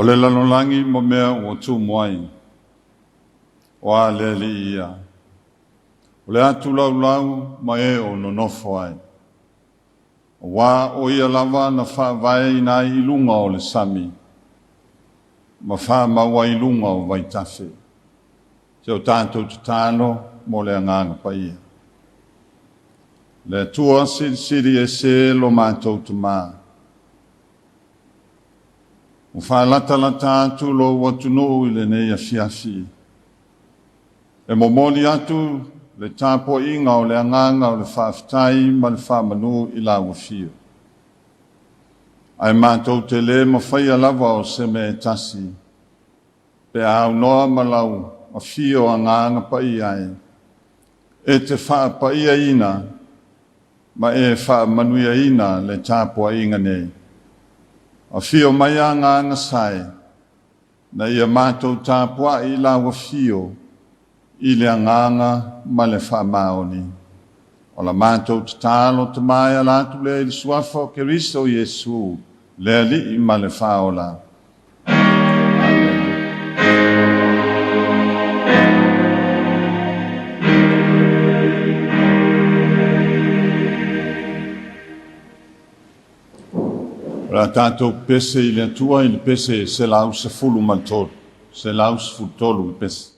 O le lalolagi ma mea ua tumu ai, o a le Alii ia, o le atu laulau ma e o nonofo ai. Aua o ia lava na faavaeina ai i luga o le sami, ma faamau ai i luga o vaitafe. Si o tatou tatalo mo le Agaga Paia. Le Atua Silisili Ese lo matou Tama, ua faalatalata atu lou atunuu i lenei afiafi, e momoli atu le tapuaiga o le agaga o le faafetai ma le faamanu i lau afio. Ae matou te le mafaia lava o se mea e tasi, pe a aunoa ma lau afio Agaga Paia e, e te faapaiaina ma e faamanuiaina le tapuaiga nei. Afio mai Agaga Sae, na ia matou tapuai i lau afio i le agaga ma le faamaoni. O la matou tatalo Tama e ala atu lea i le Suafa o Keriso Iesu, le Alii ma le Faaola. Amene. O le a tatou pese i le Atua i le pese 113, 113 le pese.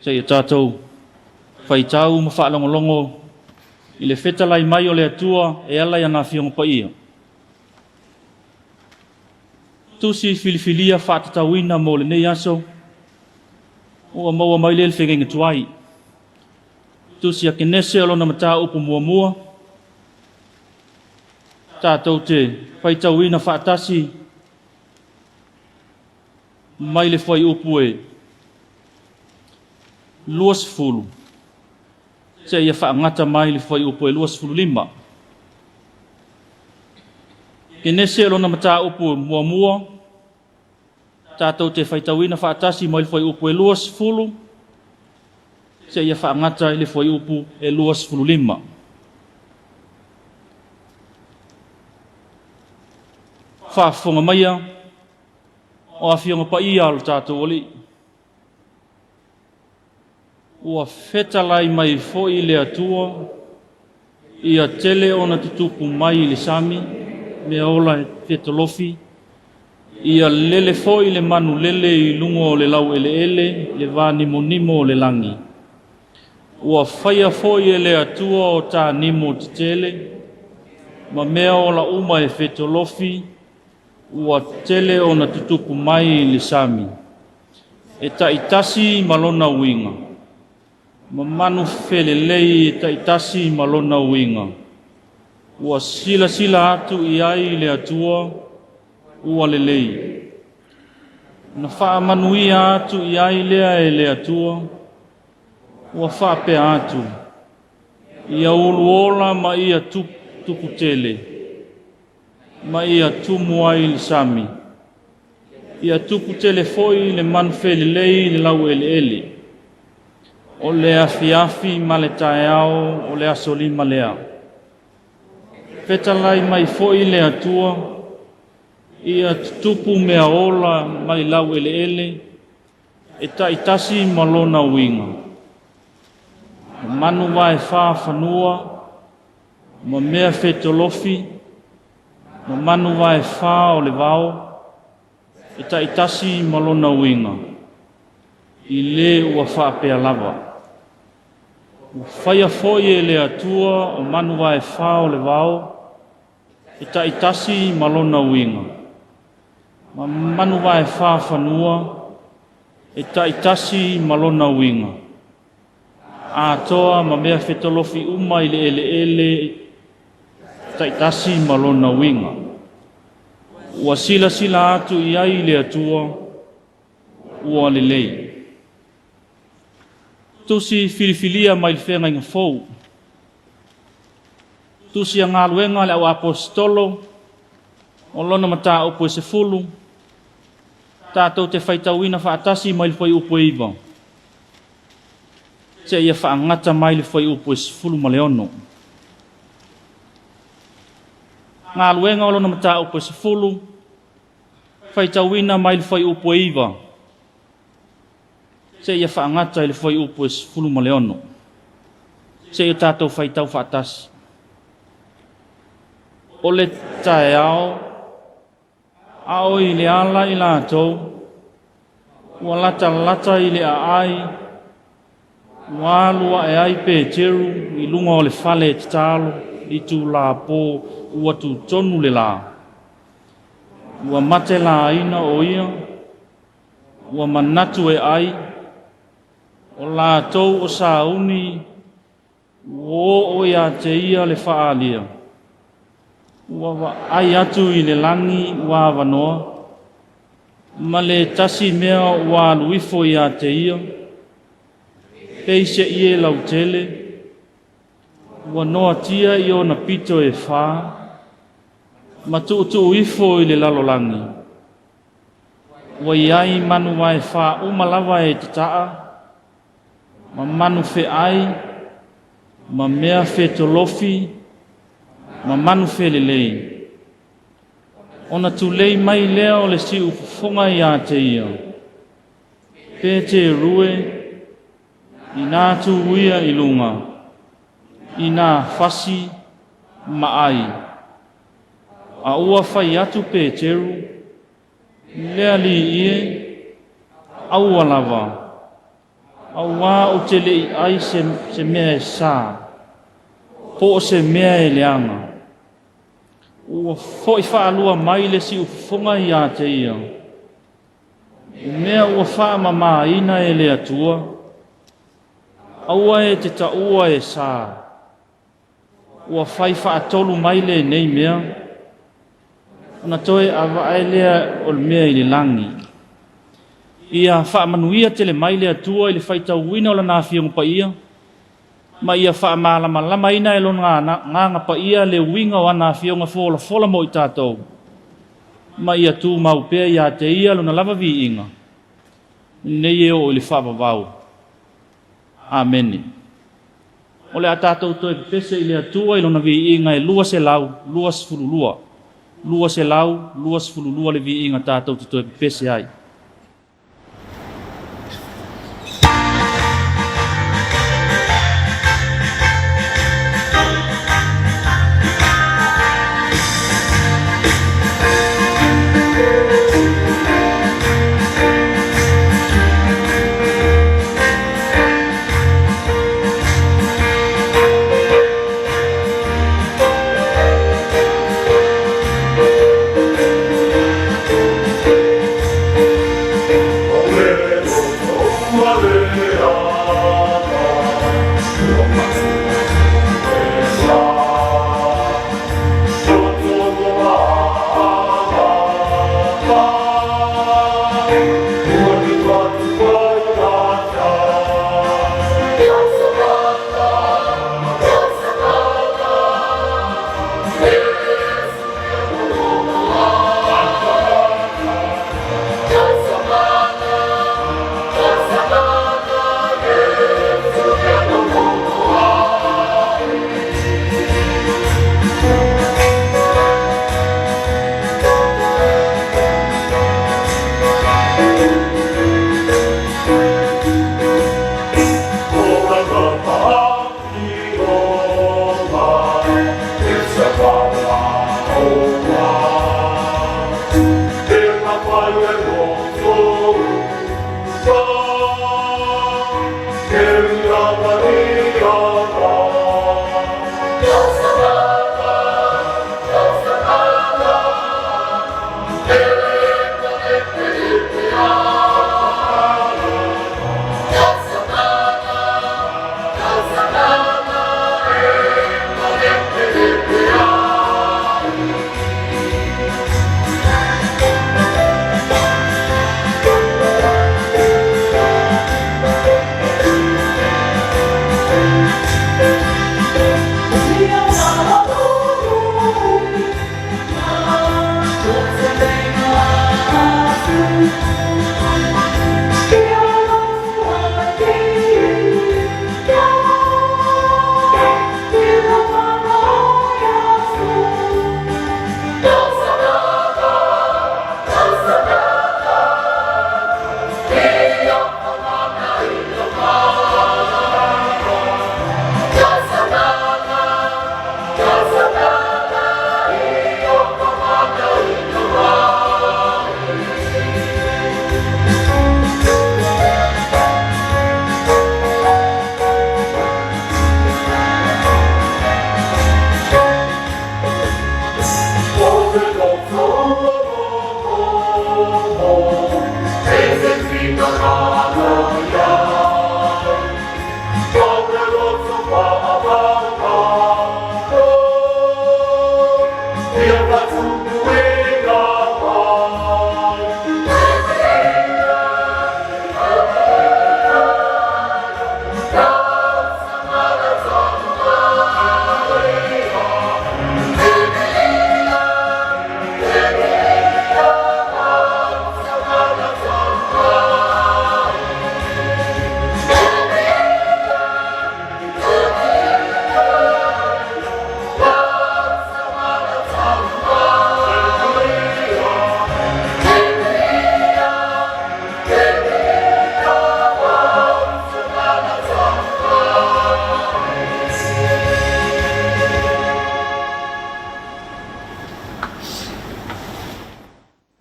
Seia tatou faitau ma faalogologo i le fetalai mai o le Atua e ala i ana Afioga Paia. Tusi filifilia faatatauina mo lenei aso ua maua mai lea i le Feagaiga Tuai. Tusi a Kenese o lona mataupu muamua, tatou te faitauina faatasi mai le fuaiupu e 20 seia faagata mai le fuaiupu e 25. Kenese o lona mataupu muamua, tatou te faitauina faatasi mai le fuaiupu e 20 seia faagata i le fuaiupu e 25. Faafofoga maia o Afioga Paia o le tatou Alii. Ua fetalai mai foi le Atua ia tele ona tutupu mai i le sami, mea ola e fetolofi, ia lele foi le manu lele i luga o le laueleele, le vanimonimo o le lagi. Ua faia foi e le Atua o tānimo tetele, ma mea ola uma e fetolofi, ua tele ona tutupu mai i le sami, e taitasi ma lona uiga, ma manu felelei e taitasi ma lona uiga. Ua silasila atu i ai le Atua, ua lelei. Na faamanuia atu i ai lea e le Atua, ua faapea atu, ia uluola ma ia tupu tele, ma ia tumu ai le sami. Ia tupu tele foi le manu felelei i le laueleele. O le afiafi ma le taeao o le aso lima lea. Fetalai mai foi le Atua, ia tutupu mea ola mai laueleele, e taitasi ma lona uiga. Manu vaefa fanua, ma mea fetolofi, ma manu vaefa o le vao, e taitasi ma lona uiga, i le ua faapea lava. Ua faia foi e le Atua o manu vaefa o le vao, e taitasi ma lona uiga, ma manu vaefa fanua, e taitasi ma lona uiga, atoa ma mea fetolofi uma i le eleele, taitasi ma lona uiga. Ua silasila atu i ai le Atua, ua lelei. Tusi filifilia mai le Feagaiga Fou. Tusi a galuega a le au aposetolo, o lona mataupu e 10, tatou te faitauina faatasi mai le fuaiupu e 9, seia faagata mai le fuaiupu e 16. Galuega o lona mataupu e 10, faitauina mai le fuaiupu e 9, seia faagata i le fuaiupu e 16. Seia tatou faitau faatasi. O le taeao, a o i le ala i latou, ua latalata i le aai, ua alu ae ai Peteru i luga o le fale e tatalo, i tulapo ua tutonu le la. Ua matelaina o ia, ua manatu e ai, o latou o sauni, ua oo ia te ia le faalia. Ua vaai atu i le lagi ua avanoa, ma le tasi mea ua alu ifo ia te ia, peise ie lautele, ua noatia i ona pito e fa, ma tuutuu ifo i le lalolagi. Ua iai manu vaefa uma lava e tataa, ma manu feai, ma mea fetolofi, ma manu felelei. Ona tulei mai lea o le siufofoga ia te ia, Peteru e, ina tuuia i luga, ina fasi ma ai. A ua fai atu Peteru, le Alii e, aua lava, auā ou te le i ai se mea e sa, po o se mea e leaga. Ua fo'i faalua mai le siufofoga ia te ia, o mea ua faamamāina e le Atua, aua e te taua e sa. Ua fai faatolu mai lenei mea, ona toe ava'e lea o le mea i le lagi. Ia faamanuia tele mai le Atua i le faitauina o Lana Afioga Paia, ma ia faamalamalamaina e Lona Agaga Paia le uiga o ana Afioga folafola mo i tatou, ma ia tumau pea ia te Ia Lona lava viiga, nei e oo i le faavavau. Amene. O le a tatou toe pepese i le Atua i Lona viiga e 222. 222 le viiga tatou te toe pepese ai.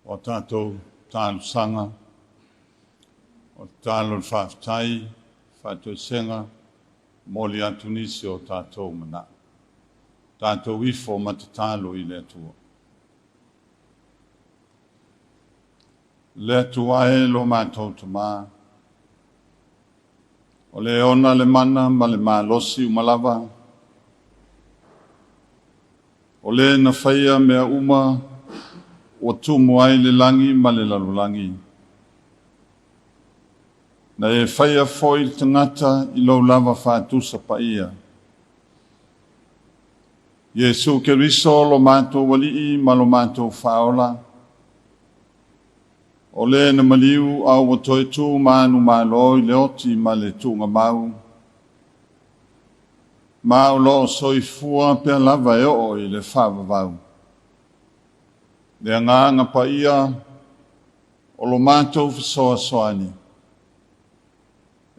O a tatou talosaga, o tatalo le faafetai, faatoesega, momoli atu nisi o tatou manao. Tatou ifo ma tatalo i le Atua. Le Atua e lo matou Tama, o le ona le mana ma le malosi uma lava, o le na faia mea uma ua tumu ai le lagi ma le lalolagi. Na e faia foi le tagata i lou lava faatusa paia. Iesu Keriso lo matou Alii ma lo matou Faaola, o le na maliu a ua toe tu manumalo i le oti ma le tuugamau, ma o lo o soifua pea lava e oo i le faavavau. Le Agaga Paia o lo matou fesoasoani,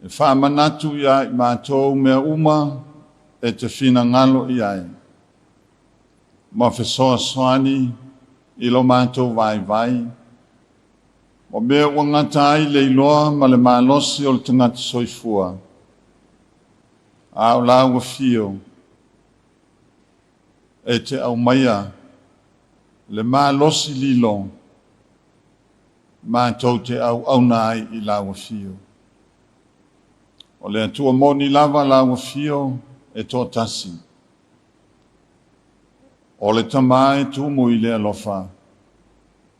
e faamanatu iā i matou mea uma e te finagalo i ai, ma fesoasoani i lo matou vaivai, ma mea ua gata ai le iloa ma le malosi o le tagata soifua, a o lau afio e te aumaia le malosi lilo matou te auauna ai i lau afio. O le Atua moni lava lau afio e toatasi. O le Tama e tumu i le alofa,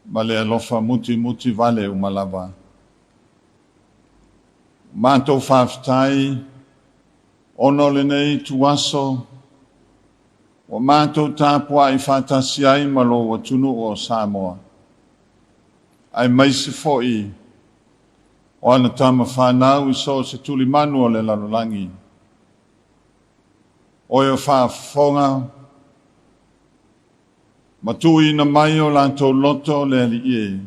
ma le alofa mutimuti vale uma lava. Matou faafetai ona o lenei ituaso ua matou tapuai faatasi ai ma lou atunuu o Samoa, aemaise foi o ana tama fanau i so o se tulimanu o le lalolagi. O e o faafofoga ma tuuina mai o latou loto le Alii e,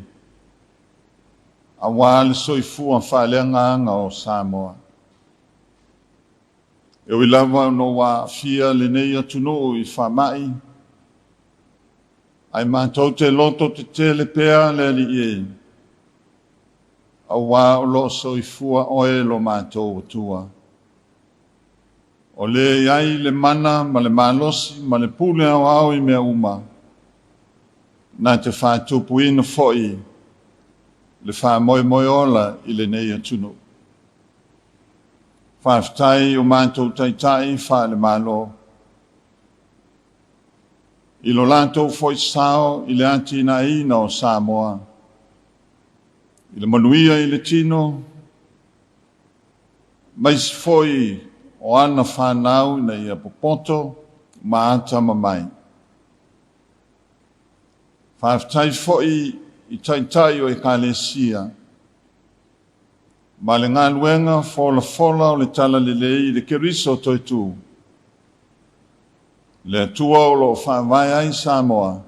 aua le soifua faaleagaga o Samoa. E ui lava ona ua aafia lenei atunuu i faamai, ae matou te loto tetele pea le Alii e, aua o lo o soifua oe lo matou Atua. O le i ai le mana ma le malosi ma le pule aoao i mea uma, na te faatupuina foi le faamoemoe ola i lenei atunuu. Faafetai i o matou taitai faale-Malo i lo latou foi sao i le atinaeina o Samoa, i le manuia i le tino, maise foi o ana fanau ina ia popoto ma atamamai. Faafetai foi i taitai o Ekalesia ma le galuega folafola o le Talalelei i le Keriso toe tu, le Atua o lo o faavae ai Samoa,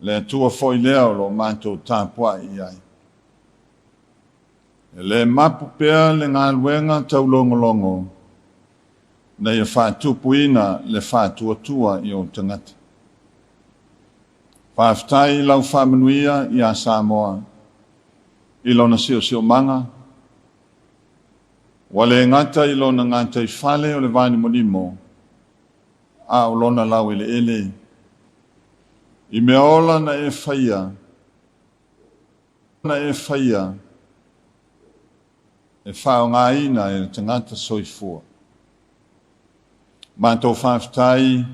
le Atua foi lea o lo o matou tapuai i ai. E le mapu pea le galuega taulogologo ina ia faatupuina le faatuatua i ou tagata. Faafetai i lau faamanuia iā Samoa i lona siosiomaga, ua le gata i lona gataifale o le vaanimonimo, a o lona laueleele i mea ola na e faia, na e faia e faaaogaina e le tagata soifua. Matou faafetai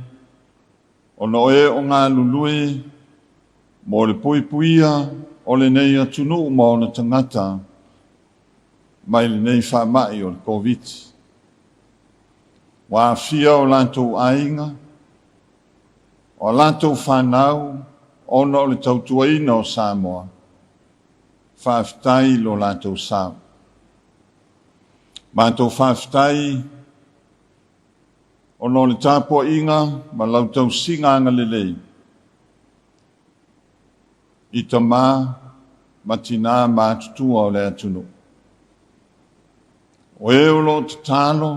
ona o e o galulue mo le puipuia o lenei atunuu ma ona tagata mai lenei faamai o le Koviti. Ua aafia o latou aiga, o a latou fanau ona o le tautuaina o Samoa. Faafetai i lo latou sao. Matou faafetai ona o le tapuaiga ma lau tausiga agalelei i tama ma tinā matutua o le atunuu. O e o lo o tatalo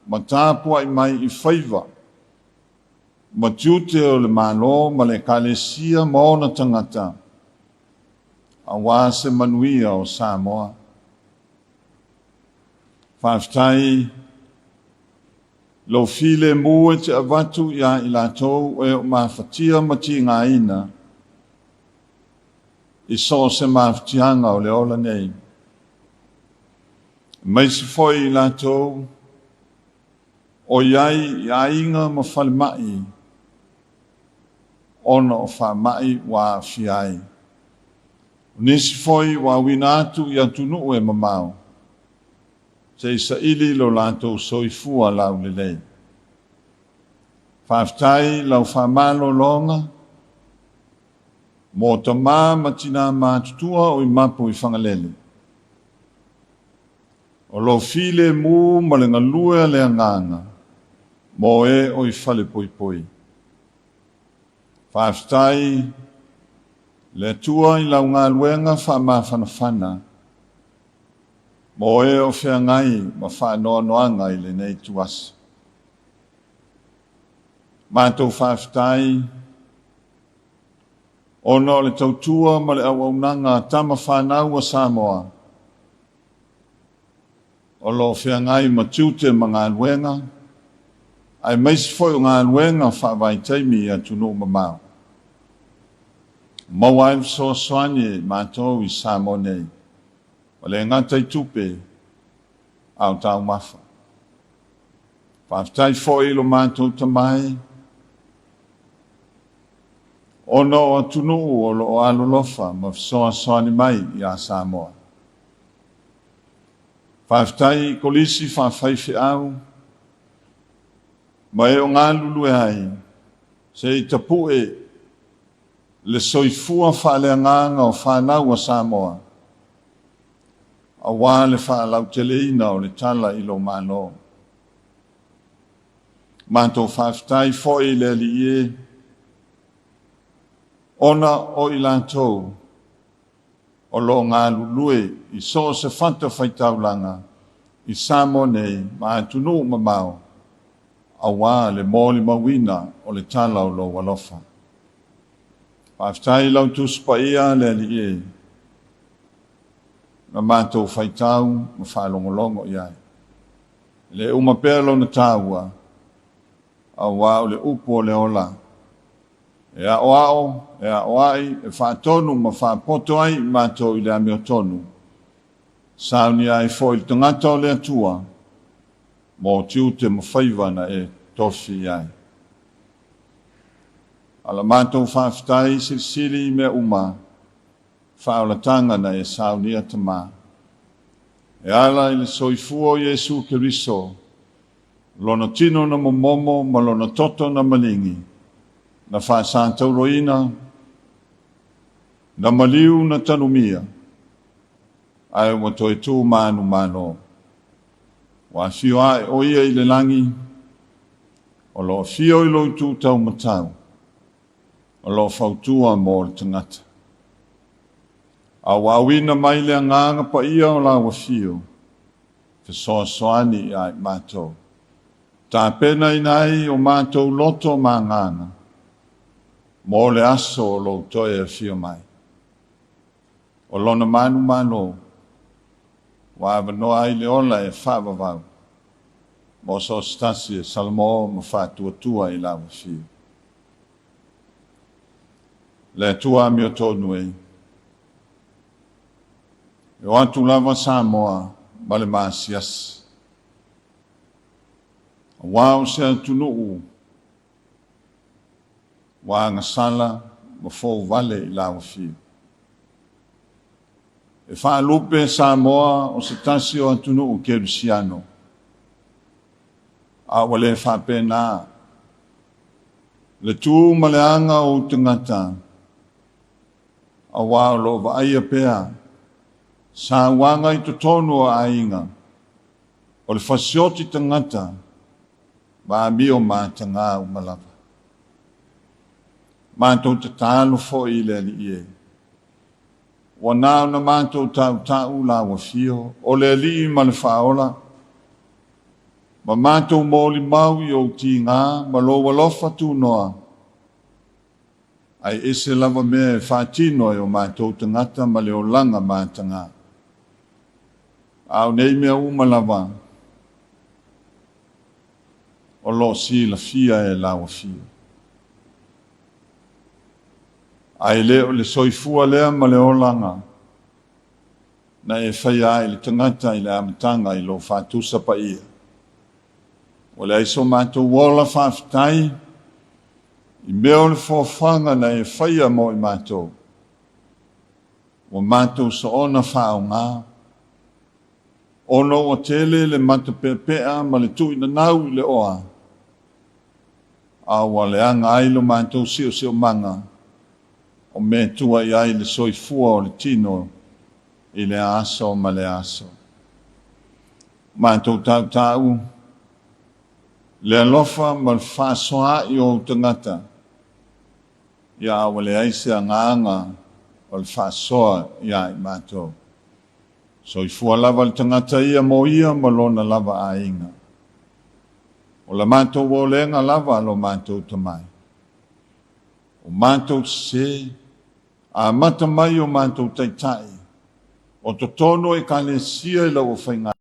ma tapuai mai i faiva ma tiute o le Malo ma le Ekalesia ma ona tagata aua se manuia o Samoa. Faafetai lou filemu e te avatu iā i latou e o mafatia ma tigaina. i so o se mafatiaga o le ola nei. Aemaise foi i latou o i ai i aiga ma falemai ona o faamai ua aafia ai. O nisi foi ua auina atu i atunuu e mamao se i saili lo latou soifua laulelei. Faafetai i lau faamalologa mo tama ma tinā matutua o i mapu i Fagalele. O lou filemu ma le galue a le Agaga mo e o i falepoipoi. Faafetai le Atua i lau galuega faamafanafana mo e o feagai ma faanoanoaga i lenei ituaso. Matou faafetai ona o le tautua ma le auaunaga a tama fanau a Samoa o lo o feagai ma tiute ma galuega, aemaise foi o galuega faavaitaimi i atunuu mamao. Maua ai le fesoasoani e matou i Samoa nei, ua le gata i tupe, a o taumafa. Faafetai foi i lo matou Tama e, ona o atunuu o lo o alolofa ma fesoasoani mai iā Samoa. Faafetai i Kolisi faafaifeau ma e o galulue ai se i tapue le soifua faaleagaga o fanau a Samoa aua le faalauteleina o le tala i lou Malo. Matou faafetai foi i le Alii e, ona o i latou o lo o galulue i so o se fatafaitaulaga i Samoa nei ma atunuu mamao aua le molimauina o le tala o lou alofa. Faafetai i lau Tusi Paia le Alii e, na matou faitau ma faalogologo i ai. E le uma pea lona taua, aua o le upu o le ola, e aoao, e aoai, e faatonu ma faapoto ai i matou i le amiotonu, saunia ai foi le tagata o le Atua mo tiute ma faiva na e tofi i ai. A la matou faafetai silisili i mea uma, faaolataga na e saunia Tama, e ala i le soifua o Iesu Keriso, Lona tino na momomo ma lona toto na maligi, na faasatauroina, na maliu na tanumia, ae ua toe tu manumalo. Ua afio ae o ia i le lagi, o lo o afio i lou itu taumatau, o lo o fautua mo le tagata. A ua auina mai le Agaga Paia o lau afio, fesoasoani ia i matou. Tapenaina ai o matou loto ma agaga mo le aso o lou toe afio mai. O lona manumalo ua avanoa ai le ola e faavavau mo so o se tasi e salamo ma faatuatua i lau afio. Le Atua amiotonu e. E o atu lava Samoa ma le maasiasi, aua o se atunuu ua agasala ma fouvale i lau afio. E faalupe Samoa o se tasi o atunuu kerisiano, a ua le faapena le tu ma le aga o ou tagata, aua o lo o vaaia pea sauaga i totonu o aiga, o le fasioti tagata ma amio matagā uma lava. Matou tatalo foi i le Alii e, ua na ona matou tautau lau afio o le Alii ma le Faaola, ma matou molimau i ou tigā ma lou alofa tunoa, Ae ese lava mea e faatino e o matou tagata ma le olaga mataga. A o nei mea uma lava o lo o silafia e lau Afio. Ae le o le soifua lea ma le olaga na e faia ai le tagata i le amataga i lou faatusa paia. Ua leai so matou ola faafetai i mea o le foafoaga na e faia mo i matou. Ua matou soona faaaoga, ona ua tele le matapeapea ma le tuuinanau i le oa, a ua leaga ai lo matou siosiomaga o mea tua i ai le soifua o le tino i lea aso ma lea aso. Matou tautau le alofa ma le faasoaai o ou tagata, ia a ua leai se agaga o le faasoa ia i matou. Soifua lava le tagata ia mo ia ma lona lava aiga. O la matou olega lava lo matou tamai. O matou sese, amata mai o matou taitai, o totonu o Ekalesia i lau aufaigaluega.